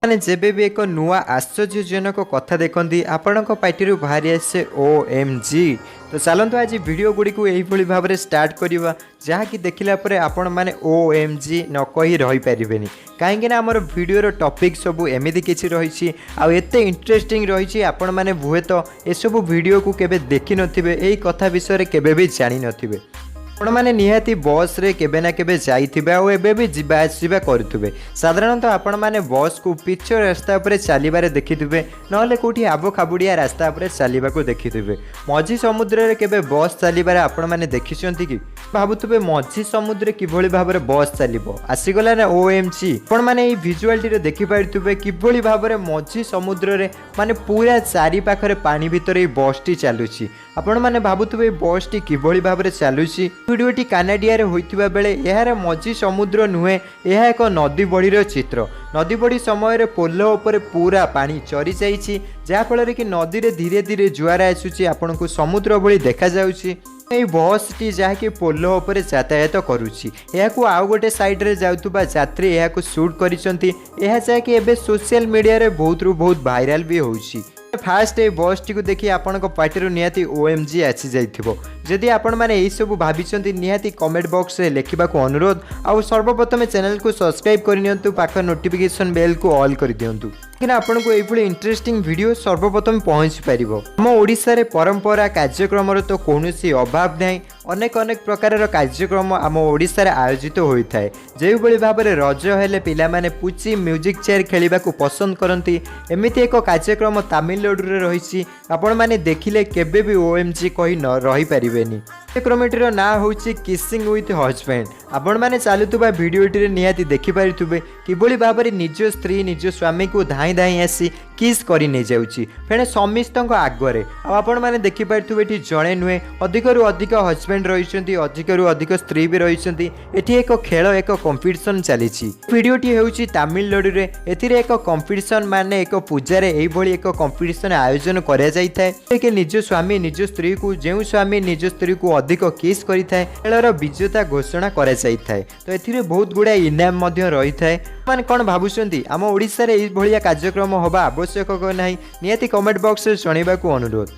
ମାନେ ଯେବେ ବି ଏକ ନୂଆ ଆଶ୍ଚର୍ଯ୍ୟଜନକ କଥା ଦେଖନ୍ତି, ଆପଣଙ୍କ ପାଟିରୁ ବାହାରି ଆସେ "OMG"। ତ ଚାଲନ୍ତୁ, ଆଜି ଭିଡ଼ିଓ ଗୁଡ଼ିକୁ ଏଇଭଳି ଭାବରେ ଷ୍ଟାର୍ଟ କରିବା, ଯାହାକି ଦେଖିଲା ପରେ ଆପଣମାନେ "OMG" ନ କହି ରହିପାରିବେନି। କାହିଁକିନା ଆମର ଭିଡ଼ିଓର ଟପିକ୍ ସବୁ ଏମିତି କିଛି ରହିଛି ଆଉ ଏତେ ଇଣ୍ଟରେଷ୍ଟିଂ ରହିଛି, ଆପଣମାନେ ହୁଏତ ଏସବୁ ଭିଡ଼ିଓକୁ କେବେ ଦେଖିନଥିବେ, ଏଇ କଥା ବିଷୟରେ କେବେ ବି ଜାଣିନଥିବେ। ଆପଣମାନେ ନିହାତି ବସ୍ରେ କେବେ ନା କେବେ ଯାଇଥିବେ ଆଉ ଏବେ ବି ଯିବା ଆସିବା କରୁଥିବେ। ସାଧାରଣତଃ ଆପଣମାନେ ବସ୍କୁ ପିଚ ରାସ୍ତା ଉପରେ ଚାଲିବାରେ ଦେଖିଥିବେ, ନହେଲେ କେଉଁଠି ଆବ ଖାବୁଡ଼ିଆ ରାସ୍ତା ଉପରେ ଚାଲିବାକୁ ଦେଖିଥିବେ। ମଝି ସମୁଦ୍ରରେ କେବେ ବସ୍ ଚାଲିବାରେ ଆପଣମାନେ ଦେଖିଛନ୍ତି କି? ଭାବୁଥିବେ, ମଝି ସମୁଦ୍ରରେ କିଭଳି ଭାବରେ ବସ୍ ଚାଲିବ? ଆସିଗଲା ନା OMG? ଆପଣମାନେ ଏଇ ଭିଜୁଆଲଟିରେ ଦେଖିପାରୁଥିବେ କିଭଳି ଭାବରେ ମଝି ସମୁଦ୍ରରେ, ମାନେ ପୁରା ଚାରି ପାଖରେ ପାଣି ଭିତରେ ଏଇ ବସ୍ଟି ଚାଲୁଛି। ଆପଣମାନେ ଭାବୁଥିବେ, ଏଇ ବସ୍ଟି କିଭଳି ଭାବରେ ଚାଲୁଛି? ଭିଡ଼ିଓଟି କାନାଡ଼ିଆରେ ହୋଇଥିବା ବେଳେ ଏହାର ମଝି ସମୁଦ୍ର ନୁହେଁ, ଏହା ଏକ ନଦୀ ବଢ଼ିର ଚିତ୍ର। ନଦୀ ବଢ଼ି ସମୟରେ ପୋଲ ଉପରେ ପୁରା ପାଣି ଚରି ଯାଇଛି, ଯାହାଫଳରେ କି ନଦୀରେ ଧୀରେ ଧୀରେ ଜୁଆର ଆସୁଛି, ଆପଣଙ୍କୁ ସମୁଦ୍ର ଭଳି ଦେଖାଯାଉଛି। ଏଇ ବସ୍ଟି ଯାହାକି ପୋଲ ଉପରେ ଯାତାୟାତ କରୁଛି, ଏହାକୁ ଆଉ ଗୋଟେ ସାଇଡ଼ରେ ଯାଉଥିବା ଯାତ୍ରୀ ଏହାକୁ ସୁଟ୍ କରିଛନ୍ତି। ଏହା ଯାହାକି ଏବେ ସୋସିଆଲ ମିଡ଼ିଆରେ ବହୁତରୁ ବହୁତ ଭାଇରାଲ ବି ହେଉଛି। ଫାଷ୍ଟ ଏଇ ବସ୍ଟିକୁ ଦେଖି ଆପଣଙ୍କ ପାଟିରୁ ନିହାତି OMG ଆସିଯାଇଥିବ। ଯଦି ଆପଣମାନେ ଏଇସବୁ ଭାବିଛନ୍ତି, ନିହାତି କମେଣ୍ଟ ବକ୍ସରେ ଲେଖିବାକୁ ଅନୁରୋଧ। ଆଉ ସର୍ବପ୍ରଥମେ ଚ୍ୟାନେଲକୁ ସବସ୍କ୍ରାଇବ୍ କରିନିଅନ୍ତୁ, ପାଖ ନୋଟିଫିକେସନ୍ ବେଲ୍କୁ ଅଲ୍ କରିଦିଅନ୍ତୁ, କାହିଁକିନା ଆପଣଙ୍କୁ ଏଇଭଳି ଇଣ୍ଟରେଷ୍ଟିଂ ଭିଡ଼ିଓ ସର୍ବପ୍ରଥମେ ପହଞ୍ଚି ପାରିବ। ଆମ ଓଡ଼ିଶାରେ ପରମ୍ପରା କାର୍ଯ୍ୟକ୍ରମର ତ କୌଣସି ଅଭାବ ନାହିଁ। ଅନେକ ଅନେକ ପ୍ରକାରର କାର୍ଯ୍ୟକ୍ରମ ଆମ ଓଡ଼ିଶାରେ ଆୟୋଜିତ ହୋଇଥାଏ। ଯେଉଁଭଳି ଭାବରେ ରଜ ହେଲେ ପିଲାମାନେ ପୁଚି, ମ୍ୟୁଜିକ୍ ଚେୟାର ଖେଳିବାକୁ ପସନ୍ଦ କରନ୍ତି, ଏମିତି ଏକ କାର୍ଯ୍ୟକ୍ରମ ତାମିଲନାଡ଼ୁରେ ରହିଛି। ଆପଣମାନେ ଦେଖିଲେ କେବେ ବି OMG କହି ନ ରହିପାରିବେନି। କାର୍ଯ୍ୟକ୍ରମଟିର ନାଁ ହେଉଛି କିସିଂ ୱିଥ୍ ହଜବେଣ୍ଡ। ଆପଣମାନେ ଚାଲୁଥିବା ଭିଡ଼ିଓଟିରେ ନିହାତି ଦେଖିପାରୁଥିବେ କିଭଳି ଭାବରେ ନିଜ ସ୍ତ୍ରୀ ନିଜ ସ୍ୱାମୀକୁ ଧାଇଁ ଧାଇଁ ଆସି କିସ୍ କରି ନେଇଯାଉଛି, ଫେଣେ ସମସ୍ତଙ୍କ ଆଗରେ। ଆଉ ଆପଣମାନେ ଦେଖିପାରୁଥିବେ, ଏଠି ଜଣେ ନୁହେଁ, ଅଧିକରୁ ଅଧିକ ହଜବେଣ୍ଡ ରହିଛନ୍ତି, ଅଧିକରୁ ଅଧିକ ସ୍ତ୍ରୀ ବି ରହିଛନ୍ତି। ଏଠି ଏକ ଖେଳ, ଏକ କମ୍ପିଟିସନ୍ ଚାଲିଛି। ଭିଡ଼ିଓଟି ହେଉଛି ତାମିଲନାଡ଼ୁରେ। ଏଥିରେ ଏକ କମ୍ପିଟିସନ୍, ମାନେ ଏକ ପୂଜାରେ ଏଇଭଳି ଏକ କମ୍ପିଟିସନ୍ ଆୟୋଜନ କରାଯାଇଥାଏ କି ନିଜ ସ୍ୱାମୀ ନିଜ ସ୍ତ୍ରୀକୁ, ଯେଉଁ ସ୍ୱାମୀ ନିଜ ସ୍ତ୍ରୀକୁ ଅଧିକ କିସ୍ କରିଥାଏ, ଖେଳର ବିଜେତା ଘୋଷଣା କରାଯାଇଥାଏ। ତ ଏଥିରେ ବହୁତ ଗୁଡ଼ାଏ ଇନାମ ମଧ୍ୟ ରହିଥାଏ। ମାନେ କ'ଣ ଭାବୁଛନ୍ତି, ଆମ ଓଡ଼ିଶାରେ ଏଇଭଳିଆ କାର୍ଯ୍ୟକ୍ରମ ହେବା ଆବଶ୍ୟକ କି ନାହିଁ? ନିହାତି କମେଣ୍ଟ ବକ୍ସରେ ଜଣାଇବାକୁ ଅନୁରୋଧ।